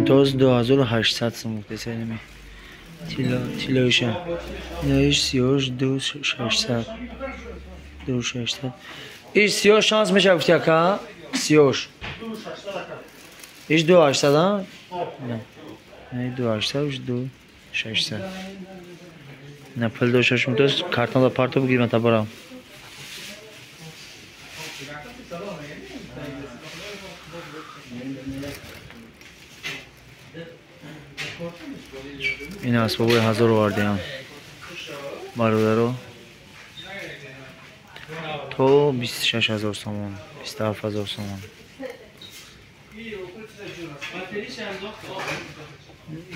Мумтоз 2800 сом гуфтеса инами. Тилоиша. Инаиш сиёш 2600. 2600. Иш сиёш шанс меша гуфти ака? Сиёш. Иш 2800, а? Не. Не 2800, иш 2600. На пул дошаш мумтоз картонда парто бигирам та барам. Ин асбобои 1000 овардиам бародаро то 26 000 сомон, 27 000 сомон.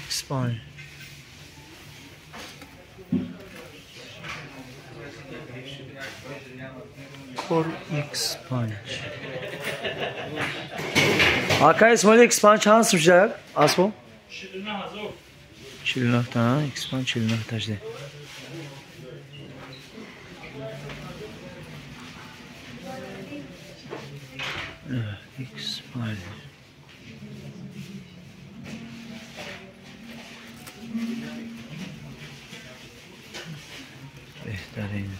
X5 Core X5. Ака Исмоил, X5 чанд сум шуда асбоб? 49 000. 49 та, X5 49 та шуда. X5. Беҳтарин.